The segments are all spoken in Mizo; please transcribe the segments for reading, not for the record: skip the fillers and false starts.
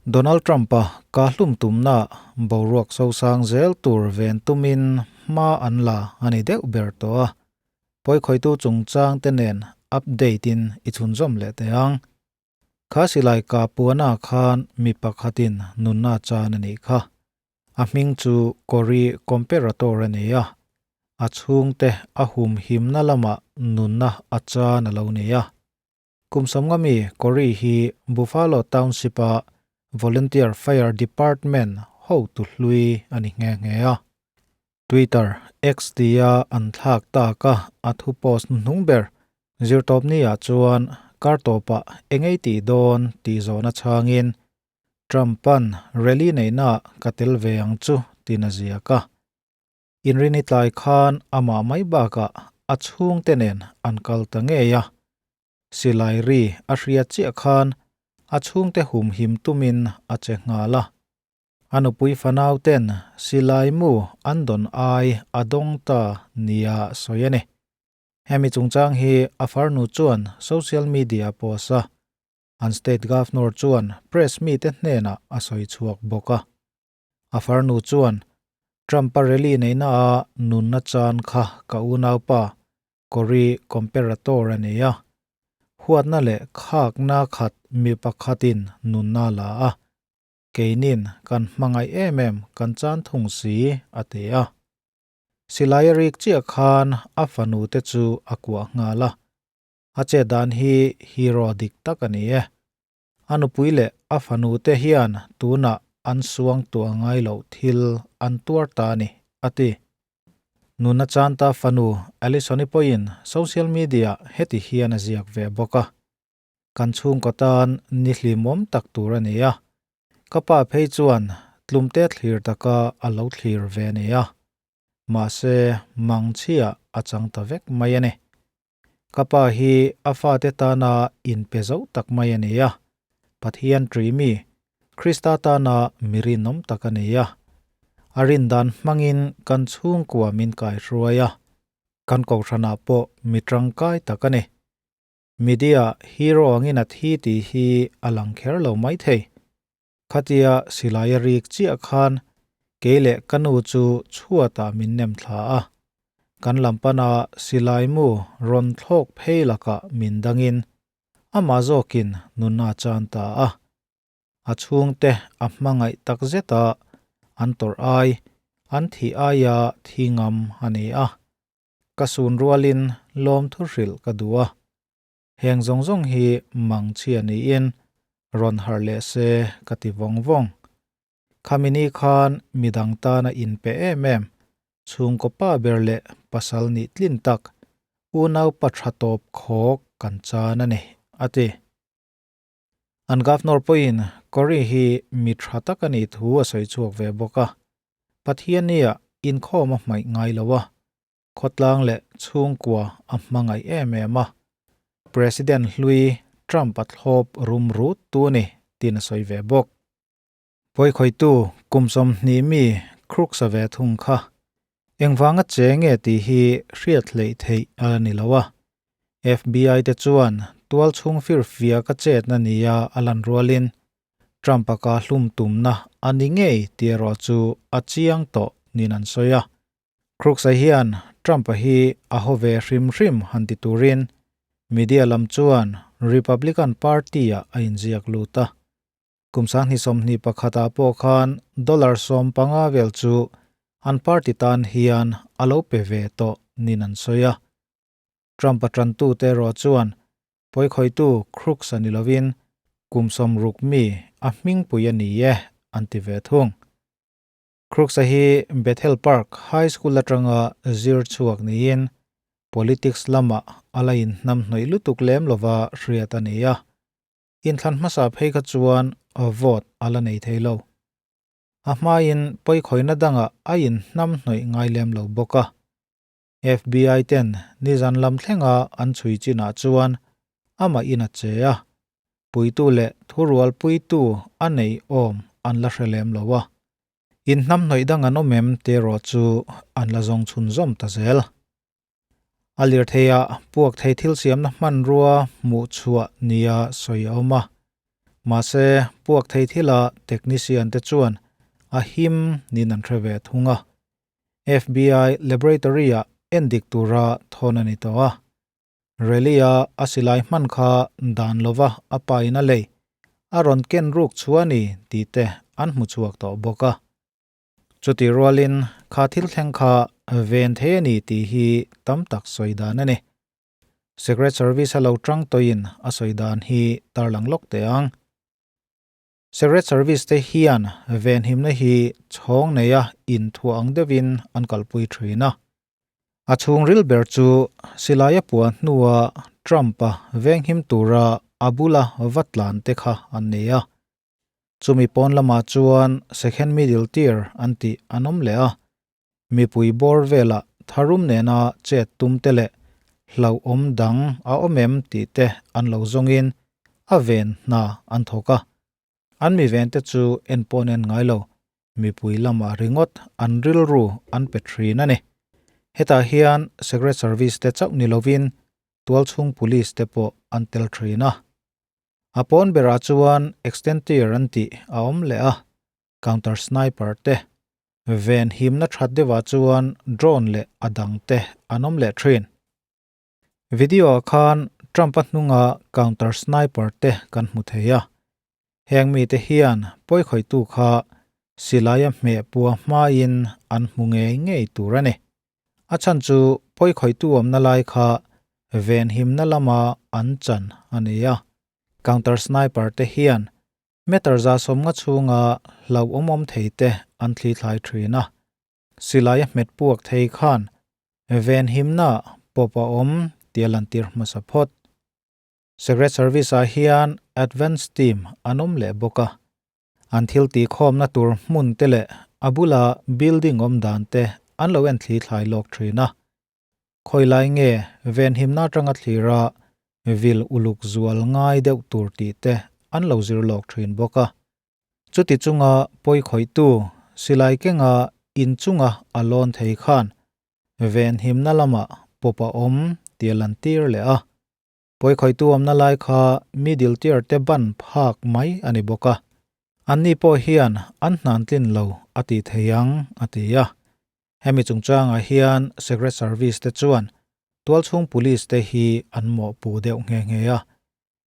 Donald Trump-a kahlum tumna boruak sosang zel tur ven tumin hma an la a ni deuh ber tawh a. Pawikhawihtu chungchang te nen update in i chhunzawm leh teh ang. Kha silai ka puana khan mi pakhatin nunna chan a nih kha. A hming chu Cory Comperatore a ni a, a chhungte a humhimna lamah nunna a chan a lo ni a. Kum sawmnga mi Cory hi Buffalo Township-a Volunteer Fire Department hotu hlui a ni nghe nghe a. Twitter, X tia an thlak taka a thu post hnuhnung ber zirtawpni ah chuan kar tawpah engei tih dawn tih zawhna chhangin Trump-a'n rally neihnaah ka tel ve ang chu tiin a ziak a. Inrini tlai khan amah mai bakah a chhungte nen an kal ta ngei a. Silai ri a hria chiah khan a chhungte humhim tumin a che nghal a. A nupui fanau ten silai mu an dawn ai a dawng ta nia sawi a ni. Hemi chungchang hi a farnu chuan social media post a. An state governor chuan press mite hnenah a sawi chhuak bawk a. A farnu chuan, Trump-a rally neihna a nunna chan kha ka unaupa Cory Comperatore a ni a. Huatna leh khakna khat mi pakhatin nunna la a. Keinin kan hmangaih em em kan chan thung si, a ti a. Silai a rik chiah khan a fanu te chu a kuah nghal a. A chet dan hi hero dik tak a ni e. A nupui leh a fanu te hian tunah an suang tuah ngai loh thil an tuar ta a ni, a ti. Nuna Chanta fanu Alison-i pawhin social media-ah heti hian a ziak ve bawk a. Kan chhungkaw tan ni hlimawm tak tur a ni a, ka pa phei chuan tlumte thlir taka a lo thlir ve a ni a, mahse mangchhia a chang ta vek mai a ni. Ka pa hi a fate tana inpe zo tak mai a ni a, Pathian ṭi mi, Krista tana mi rinawm tak a ni a. A rindan hmangin kan chhungkua min kaihruai a, kan kohhranah pawh mi ṭangkai tak a ni. Media hero angin a thi tih hi a lang kher lo maithei. Khatia silai a rik chiah khan kei leh ka nu chu chhuatah min nem thla a. Kan lam pana silai mu rawn thlawk phei lakah min dangin amah zawkin nunna chan ta a. A chhungte a hmangaih tak zeta an tawrh ai, an thih aia thi ngam a ni a. Ka sun rualin lawmthu hrilh ka duh a, heng zawng zawng hi mangchhia niin rawn harh leh se ka ti vawng vawng. Khami ni khan midang tana inpe em em, chhungkaw pa ber leh pasal nih tlin tak, unaupa tha tawp khawk kan chan a ni, a ti. An Governor pawhin Cory hi mi tha tak a nih thu a sawi chhuak ve bawk a. Pathiannia inkhawm a hmaih ngai lo a, khawtlang leh chhungkua a hmangaih em em a. President hlui Trump a thlawp rum rut tu a ni tiin a sawi ve bawk. Pawikhawihtu kum 20 mi Crooks a ve thung kha engvanga che nge tih hi hriat hleih theih a la ni lo a. FBI te chuan tual chhung firfia ka chetna nia a lan rualin Trump-a ka hlum tumna a ni ngei tih erawh chu a chiang tawh niin an sawi a. Crooks-a hian Trump-a hi a haw ve hrim hrim han ti turin media lam chuan Republican Party-ah a inziak lut a. Kum 2021 ah pawh khan dollar 15 vel chu an party tan hian a lo pe ve tawh niin an sawi a. Trump-a tantute erawh chuan pawikhawihtu Crooks-a ni lovin kum 60 mi a hmingpui a ni e an ti ve thung. Crooks-a hi Bethel Park High School atanga zir chhuak niin politics lamah a la inhnamhnawih lutuk lem lova hriat a ni a. Inthlan hmasa phei kha chuan vote a la nei thei lo. A hmain pawikhawihna dangah a inhnamhnawih ngai lem lo bawk a. FBI ten nizan lam thlenga an chhui chinah chuan amah in a che a, puitu leh thurualpuitu a nei awm an la hre lem lo a. Inhnamhnawih dang an awm em tih erawh chu an la zawng chhunzawm ta zel. A lirtheiah puak thei thil siamna hmanrua hmuh chhuah nia sawi a awm a. Mahse, puak thei thila technician te chuan a him niin an hre ve thung a. FBI laboratory-ah endik tura thawn a ni tawh a. Rally-a a silai hman kha dan lova a pain a lei a rawn ken ruk chu a ni tih te an hmu chhuak tawh bawk a. Chutih rualin kha thil thleng kha ven thei a ni tih hi tam tak sawi dan a ni. Secret Service a lo tang tawhin a sawi dan hi tarlang lawk teh ang. Secret Service te hian venhimna hi chhawng neia inthuah ang deuhin an kalpui thin a. A chhungril ber chu silaia puah hnua Trump-a venghim tura a bula va tlan te kha an ni a. Chumi pawn lamah chuan second middle tier an tih an awm leh a. Mipui bawr velah tharum nena chet tum te leh hlauhawm dang a awm em tih te an lo zawngin a ven hna an thawk a. An mi ven te chu en pawn en ngai lo, mipui lamah ringawt an rilru an pe thin a ni. Hetah hian Secret Service te chauh ni lovin tualchhung Police te pawh an tel thin a. A pawn berah chuan extentier an tih a awm leh a, counter sniper te, ven himna that deuhah chuan drone leh a dang te an awm leh thin. Video ah khan Trump-a hnunga counter sniper te kan hmu thei a, heng mite hian pawikhawihtu kha silaia hmeh pua hmain an hmu ngei ngei tur a ni. A chhan chu pawikhawihtu awmna lai kha ven himna lama an chan a ni a, counter sniper te hian Meter 150 chhunga hlauhawm awm thei te an thli thlai thin a, silai a hmet puak thei khan venhimna pawp a awm tih a lantir hmasa phawt. Secret Service ah hian Advance Team an awm leh bawk a, an thil tihkhawmna tur hmun te leh a bula building awm dan te an lo en thli thlai lawk thin a. Khawilai nge venhimna atanga thlira vil uluk zual ngai deuh tur tih te an lo zir lawk thin bawk a. Chuti chunga pawikhawihtu silai kenga inchunga a lawn thei khan venhimna lamah pawp a awm tih a lantir leh a. Pawikhawihtu awmna lai kha middle tier te ban phak mai a ni bawk a, anni pawh hian an hnantlin lo a tih thei ang, a ti a. Hemi chungchangah hian Secret Service te chuan tualchhung police te hi an mawhpuh deuh nghe nghe a.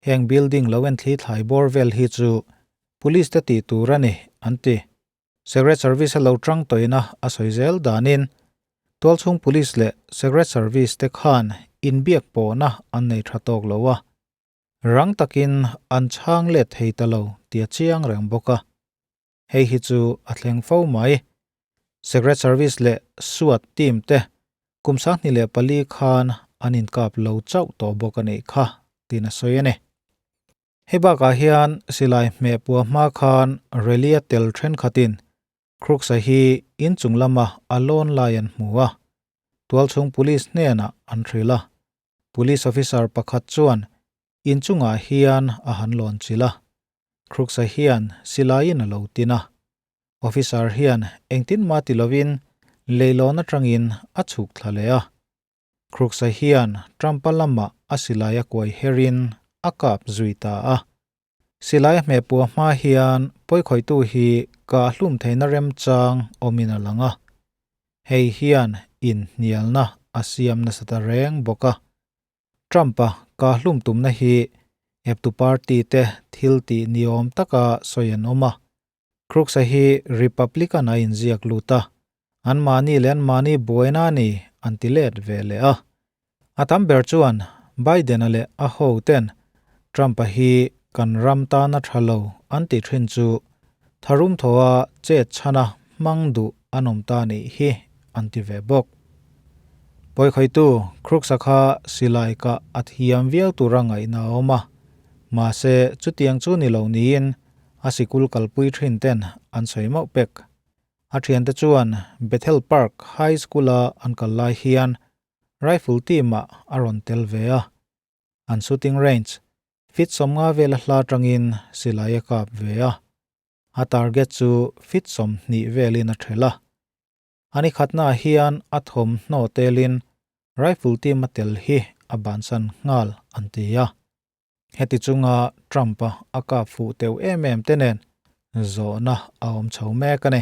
Heng building lo enthli thlai bawr vel hi chu police te tih tur a ni, an ti. Secret Service a lo tang tawina a sawi zel danin tualchhung police leh Secret Service te khan inbiak pawhna an nei tha tawk lo a, rang takin an chhang let thei ta lo tih a chiang reng bawk a. Hei hi chu a thleng fo mai. Secret Service leh SWAT team te kum 2004 khan an inkap lo chauh tawh bawk a nih kha tiin a sawi a ni. Hei bakah hian silai hmeh pua hma khan rally-a tel thenkhatin Crooks-a hi inchung lama a lawn lai an hmu a, tualchhung police hnenah an hrilh a. Police officer pakhat chuan inchungah hian a han lawn chilh a, Crooks-a hian silaiin a lo tin a. Officer hian engtin mah ti lovin leilawn atangin a chhuk thla leh a. Crooks-a hian Trump-a lamah a silai a kuai herin a kap zui ta a. Silai a hmeh puah hma hian pawikhawihtu hi kah hlum theihna remchang awmin a lang a. Hei hian inhnialna a siam nasa ta reng bawk a. Trump-a kah hlum tumna hi eptu party te thil tih niawm taka sawi an awm a. Crooks-a hi Republican a inziak lut a, anmahni leh anmahni buaina a ni an ti let ve leh a. A tam ber chuan Biden-a leh a hoten Trump-a hi kan ram tana tha lo an tih thin chu tharum thawha chet chhana hmang duh an awm ta nih hi an ti ve bawk. Pawikhawihtu Crooks-a kha silai kah a thiam viau tura ngaihna a awm a, mahse chutiang chu ni lo niin a sikul kalpui thin ten an sawi mauh pek. A thiante chuan Bethel Park High School-a an kal lai hian rifle team-ah a rawn tel ve a. An shooting range feet 50 vela hla atangin silai a kap ve a. A target chu feet 20 velin a thelh a. A ni khatnaah hian a thawmhnaw telin rifle team a tel hi a bansan nghal an ti a. Heti chunga Trump-a a kap fuh teuh em em te nen zawhna a awm chho mek a ni.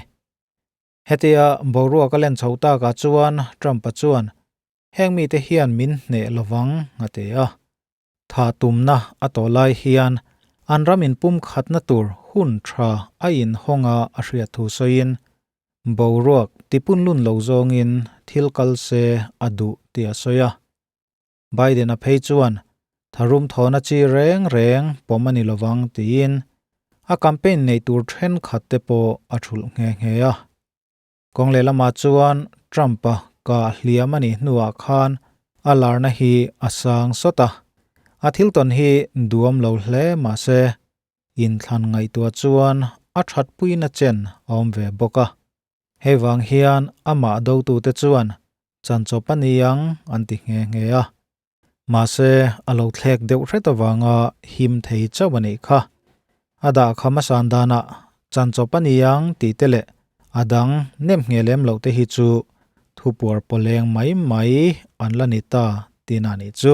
Hetia boruak a len chho takah chuan Trump-a chuan heng mite hian min hneh lovang a ti a. Tha tumna a tawh lai hian an ram inpumkhatna tur hun tha a inhawng a a hriat thu sawiin boruak tipunlun lo zawngin thil kal se a duh tih a sawi a. Biden-a phei chuan tharum thawhna chi reng reng pawm a ni lovang tiin a campaign neih tur thenkhat te pawh a thulh nghe nghe a. Kawng lehlamah chuan Trump-a kah hliam a nih hnuah khan a larna hi a sang sawt a, a thil tawn hi duam lo hle mah se inthlan ngaihtuah chuan a thatpuina chen a awm ve bawk a. Hei vang hian amah dotute chuan chanchawp a ni ang an ti nghe nghe a. Mahse, a lo thlek deuh hret avanga him thei chauh a nih kha. A dah kham a san danah chanchawp a ni ang tih te leh a dang nem nghe lem loh te hi chu thupuar pawleng mai mai an la ni ta tihna a nih chu.